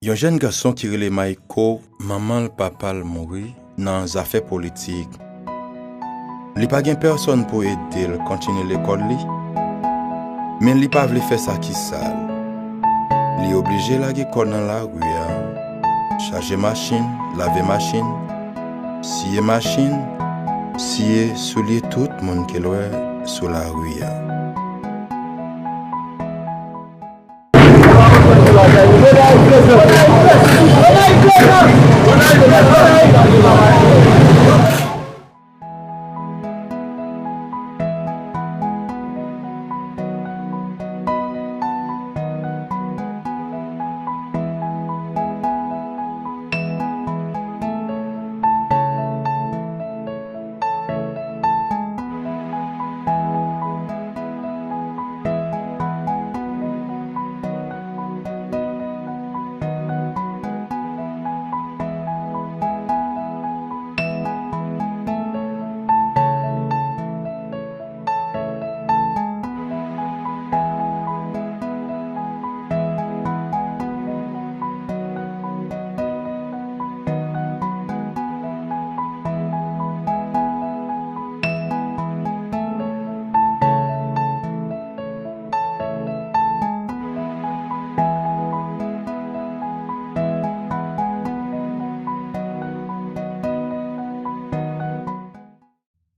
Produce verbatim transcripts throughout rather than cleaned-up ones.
Yon jèn gason ki rele Mayko, manman l, papa l mouri nan zafè politik. Li pa gen pèsonn pou ede l kontinye lekòl li, men li pa vle fè sa ki sal. Li oblije lage kò l nan lari a, chaje machin, lave machin, siye machin, siye soulye tout moun ke l wè sou lari a.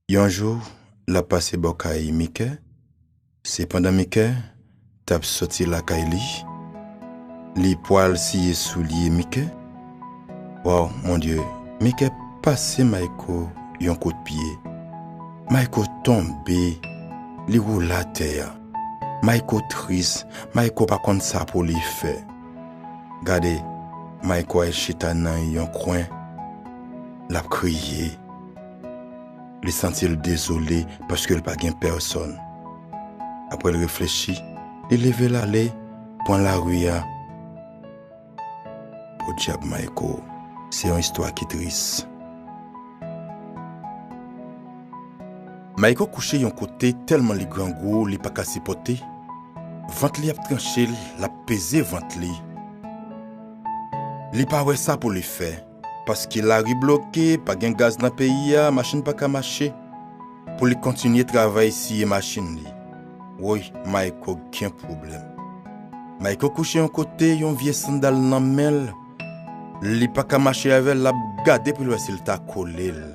Yon jou, l ap pase bò kay Mikè, se pandan Mikè t ap soti lakay li, li pwal siye soulye Mikè. Waw, Bondye, Mikè pase Mayko yon kout pye. Mayko tonbe, li woule atè a. Mayko tris, Mayko pa konn sa pou li fè. Gade, Mayko al chita nan yon kwen, l ap kriye. Li santi l dezole paske l pa gen pèsonn. Apre l reflechi, li leve l ale, pran lari a. Podyab Mayko, se yon istwa ki tris. Mayko kouche yon kote tèlman li grangou, li pa ka sipòte. Vant li ap tranche l, l ap peze vant li. Li pa wè sa pou li fè, paske lari bloke, pa gen gaz nan peyi a, machin pa ka mache. Pou li kontinye travay siye machin li. Woy, Mayko gen pwoblèm. Mayko kouche yon kote, yon vye sandal nan men l. Li pa ka mache avè l, l ap gade pou l wè si l ta kole l.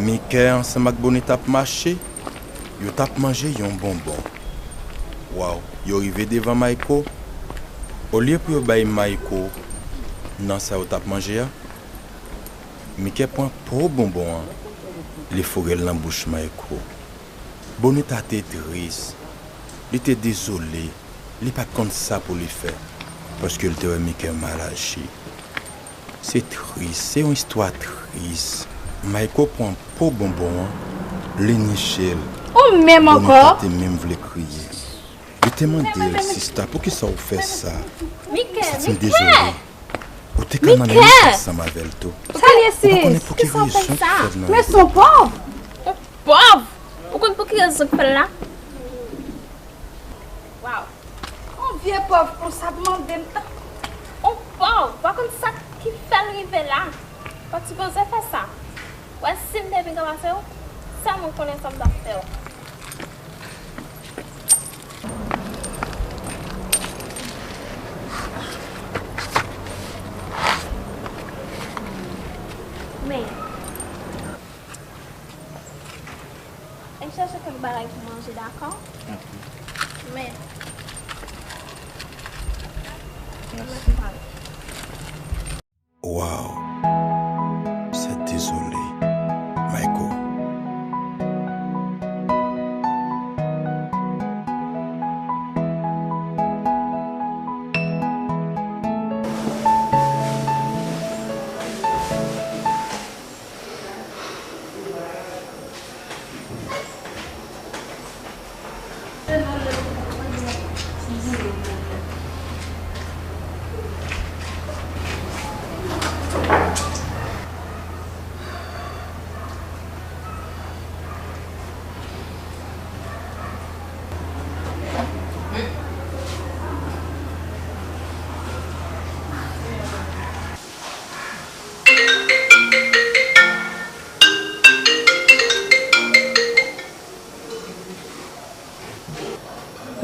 Mikè ansanm ak Bonita ap mache, yo t ap manje yon bonbon. Waw, yo rive devan Mayko. Olye pou yo bay Mayko nan sa yo t ap manje a, Mikè pran po bonbon an, li foure l nan bouch Mayko. Bonita te tris, li te dezole, li pa t konn sa pou li fè, paske l te wè Mikè mal aji. Se tris, se yon istwa tris. Mayko pran po bonbon an, li niche l. Ou menm ankò? Bonita te menm vle kriye. Li te mande l, "Sista, poukisa w fè sa?" Mikè, Mikè! Ou te ka nan menm klas ansanm avè l tou. Sa l ye, sis? Ou pa konnen pou ki rezon ki fè l nan... Men se yon pòv! Yon pòv! Ou konn pou ki rezon ki fè l la? Waw! Yon vye pòv konsa ap mande m tan. Yon pòv! Ou pa konn sa ki fè l rive la? Pa t sipoze fè sa. Wè, si m te vin ranmase w, sèl mwen konnen sa m t ap fè w. Men. Al chèche kèk bagay pou manje, dakò? Ok. Men. Mèsi. Mèsi, pale. Wow. C'est désolé. Michael.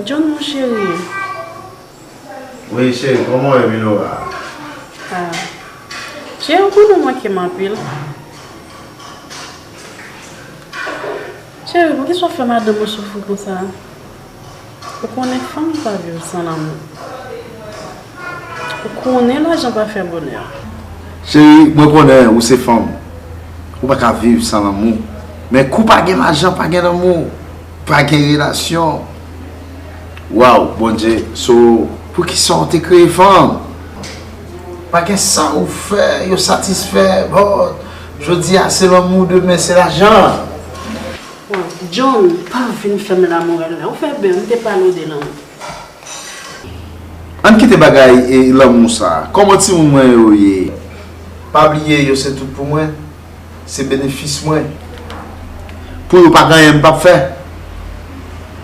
John, mon cheri. Wi, cheri, kòman w ye, Milora? Ah. Cheri, ou konnen w manke m anpil. Cheri, poukisa w fè madanm ou soufri konsa? Ou konnen fanm pa viv san lanmou. Ou konnen lajan pa fè bonè. Cheri, mwen konnen ou se fanm. Ou pa ka viv san lanmou. Men kou pa gen lajan, pa gen lanmou, pa gen relasyon. Waw, Bondye, so, poukisa w te kreye fanm? Pa gen sa ou fè, yo satisfè, bon, jodi a se lanmou, demen se lajan. Bon, John, pa vin fè m lamorèl la. Ou fè byen, m te pale w de lanmou. Ann kite bagay e lanmou sa. Kòman timoun mwen yo ye? Pa bliye, yo se tout pou mwen. Se benefis mwen. Pou yo pa gen anyen m p ap fè.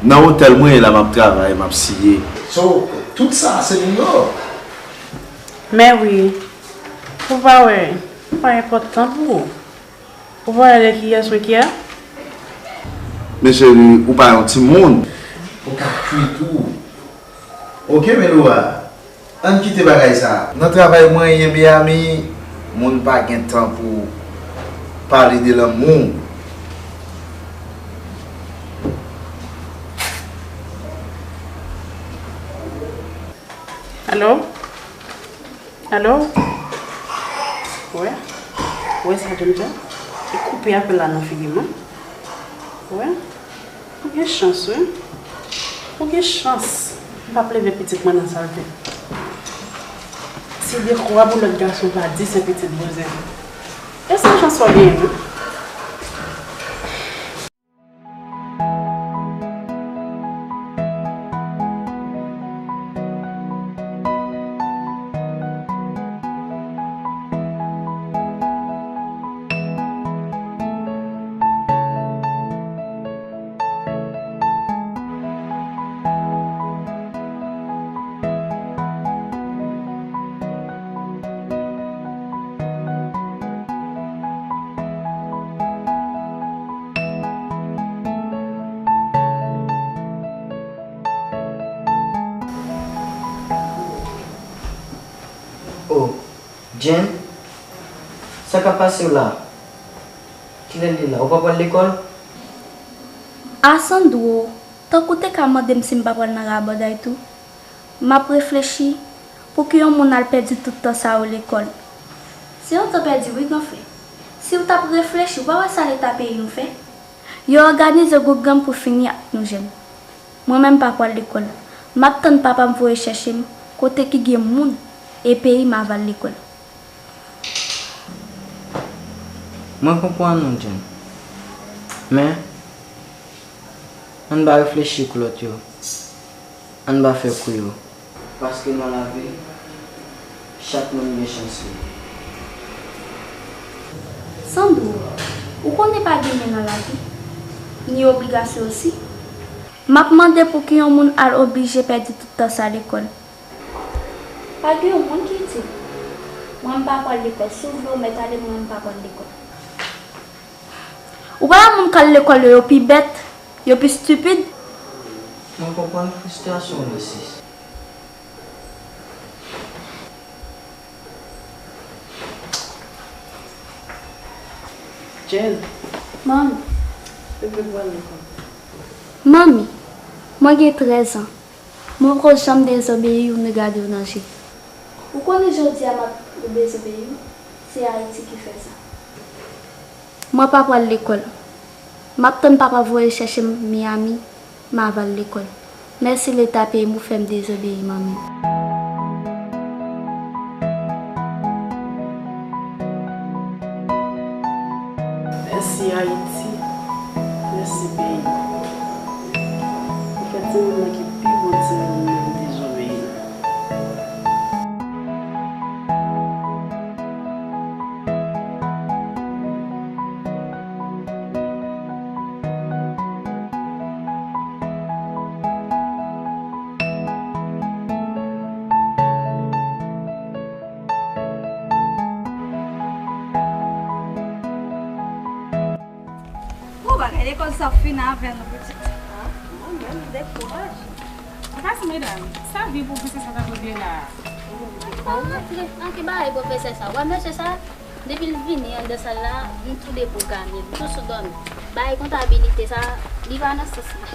Nan otèl mwen ye la, m ap travay, m ap siye. So, tout sa se pou yo. Men wi, ou pa wè, ou pa enpòtan pou ou. Ou pa wè de kiyès mwen ki a? Men cheri, ou pa yon timoun. Ou ka kwi tou. Oke, Meloura, ann kite bagay sa. Nan travay mwen ye Miami, moun pa gen tan pou pale de lanmou. Alo? Alo? Wè? Wè sa John fè? Li koupe apèl la nan figi mwen. Wè? Ou gen chans, wi. Ou gen chans. M p ap leve pitit mwen nan salte. Ti dekwa pou lòt gason pa di se pitit bouzen. E se chans w ap genyen, non. Oh, Jane, sa k ap pase w la? Kilè l ye la? Ou pa pral lekòl? A Sandro, tankou w te ka mande m si m pa pral nan rabòday tou. M ap reflechi, pouki yon moun al pèdi tout tan sa yo lekòl? Se yon tan pèdi wi, granfrè. Si w t ap reflechi, w pa wè sa leta peyi nou fè? Yo òganize gwoup gang pou fini ak nou jèn. Mwen menm m pa pral lekòl. M ap tann papa m voye chèche m kote ki gen moun e peyi m ava al lekòl. Mwen konprann ou, Jane. Men, ann pa reflechi kou lòt yo. Ann pa fè kou yo. Paske nan lavi, chak moun gen chans li. Sandro, ou konnen pa gen men nan lavi, ni obligasyon osi. M ap mande pouki yon moun al oblije pèdi tout tan sa lekòl. Pa gen yon moun ki itil. Mwen, m pa pral lekòl. Si w vle, w mèt ale, mwen, m pa pral lekòl. Ou pa wè moun k al lekòl yo, yo pi bèt, yo pi stipid? Mwen konprann fristrasyon w, sis. Jane. Manmi. Yo vle pran lekòl. Manmi, mwen gen trèz an. Mwen poko janm dezobeyi w ni gade w nan je. Ou konnen jodi a m ap dezobeyi w, se Ayiti ki fè sa. Mwen pa pral lekòl. M ap tann papa voye chèche m Miami, m ava l lekòl. Mèsi Leta peyi m ou fè m dezobeyi manmi m. Mèsi Ayiti, mèsi peyi m. Ou fè timoun nan ki pi bon timoun menm dezobeyi. Bon bagay, lekòl sa fin avè nou pitit. Ah, mwen menm dekouraje. Anfas medam, sa vi pwofesè sa t ap regle la a? Ah, antre nan ki bagay pwofesè sa? Wè mesye sa, depi l vini anndan sal la, m tou deprograme, m tou sou dòmi. Bagay kontabilite sa, li pa nan sans mwen.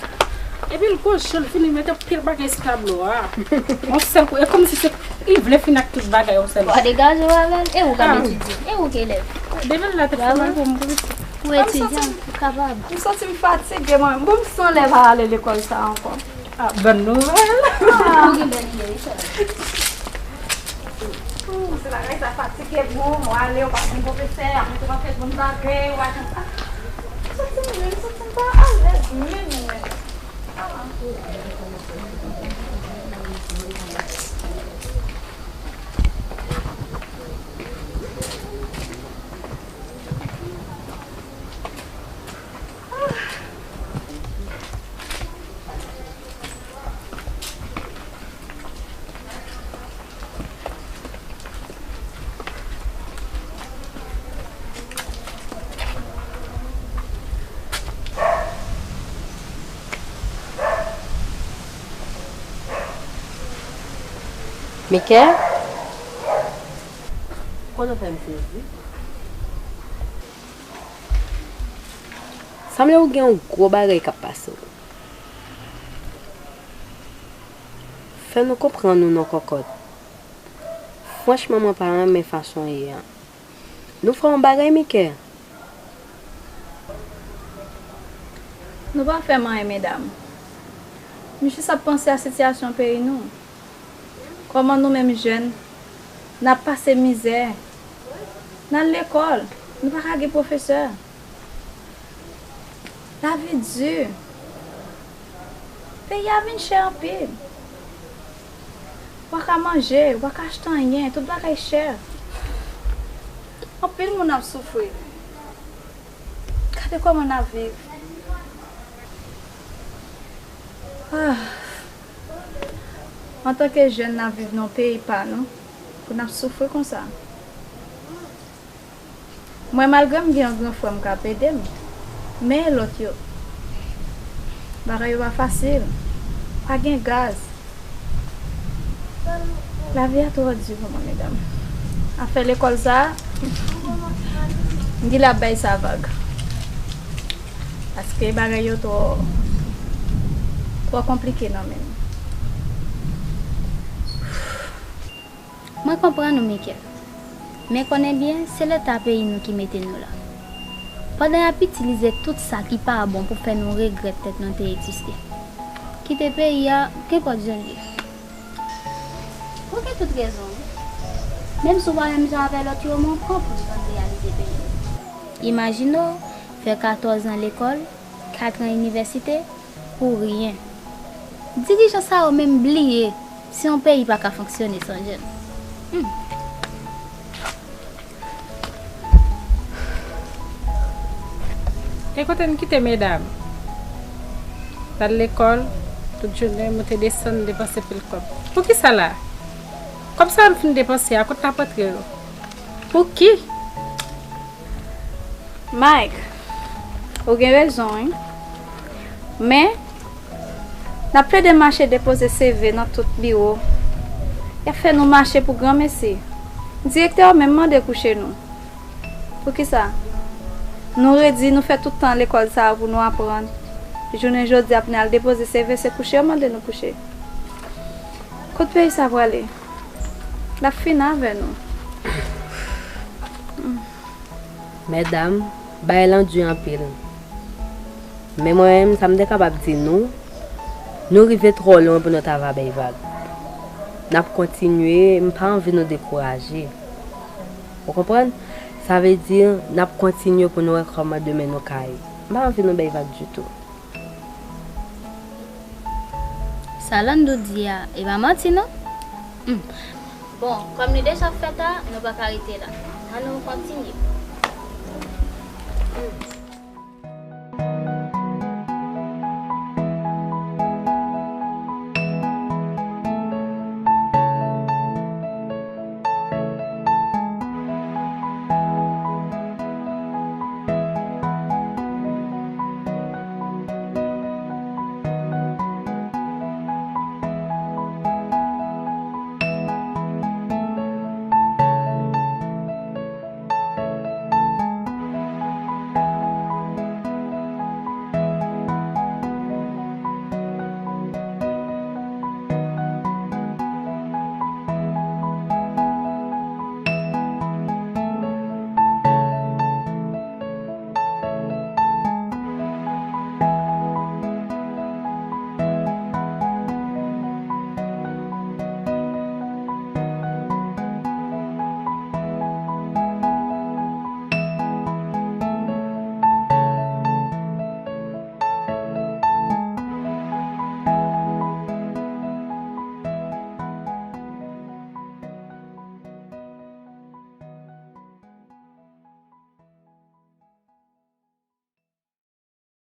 Epi l gwo je l vini mete anpil bagay sou tablo a. Yon sèl kou, e kòmsi se, li vle fin ak tout bagay yon sèl kou. Degaje w avè l, e ou k ap etidye, e ou k elèv. Depi l la tèt fè mal pou m pou pitit. Ou etidyan, ou kapab. M santi m fatige mwen. Bon, m san lè pa ale lekòl sa ankò. Ah, bòn nouvèl. Ah, ou gen bèl ide, wi, sè. Ooh, se bagay sa fatige moun, ou ale, ou pa jwenn pwofesè, apre tou pa fè bon bagay, ou pa jwenn sa. M santi m, m santi m pa alèz menm, menm. Ah. Miker? Kote w fè m sezi? Sanble ou gen yon gwo bagay k ap pase w. Fè nou konprann ou non kòkòt. Franchman mwen pa renmen fason w ye an. Nou fè yon bagay Miker? Nou pa fè m anyen medam. M jis ap panse a sitiyasyon peyi nou. Kòman nou menm jèn, n ap pase mizè. N al lekòl, nou pa ka gen pwofesè. Lavi di. Peyi a vin chè anpil. W pa ka manje, w pa ka achte anyen, tout bagay chè. Anpil moun ap soufri. Gade kòman n ap viv. Ah. Antanke jèn, n ap viv nan yon peyi pa nou, pou n ap soufri konsa. Mwen, malgre m gen yon gran frè m k ap ede m, men e lòt yo, bagay yo pa fasil. Pa gen gaz. Lavi a twò di pou mwen, medam. Afè lekòl sa a, m genlè ap bay sa vag. Paske bagay yo twò, twò konplike nan men m. Mwen konprann ou, Miker. Men konnen byen, se Leta peyi nou ki mete nou la. Pandan y ap itilize tout sa ki pa bon pou fè nou regrèt tèt nou te egziste. Kite peyi a, kenpòt jan l ye. Ou gen tout rezon, wi. Menm si w pa menm jan avè lòt yo, men w pran pou w konn reyalite peyi nou. Imajine w fè katòz an lekòl, kat an inivèsite, pou ryen. Dirijan sa yo menm bliye si yon peyi pa ka fonksyone san jèn. Hmm. E kote n kite medam? N al lekòl, tout jounen, moute desann, depanse pil kòb. Poukisa la? Kòb sa yo n fin depanse a, kot n ap rantre yo? Pouki? Mike, ou gen rezon, wi. Men, n ap plede mache depoze C V nan tout biwo. Y ap fè nou mache pou granmesi. Direktè a menm mande kouche nou. Poukisa? Nou redi, nou fè tout tan lekòl sa a pou nou aprann. Jounen jodi a pou n al depoze C V, se kouche yo mande nou kouche. Kot peyi sa prale? L ap fini avè nou. Medam, bagay lan di anpil. Men mwen menm, sa m te kapab di nou, nou rive twò lwen pou nou ta va bay vag. N ap kontinye, m pa anvi nou dekouraje. Ou konprann? Sa vle di, n ap kontinye pou nou wè kòman demen nou ka ye. M pa anvi nou bay vag ditou. Sa Landou di a, e pa manti non. Hmm. Bon, kòm li deja fèt a, nou pa ka rete la. Ann nou kontinye. Hmm.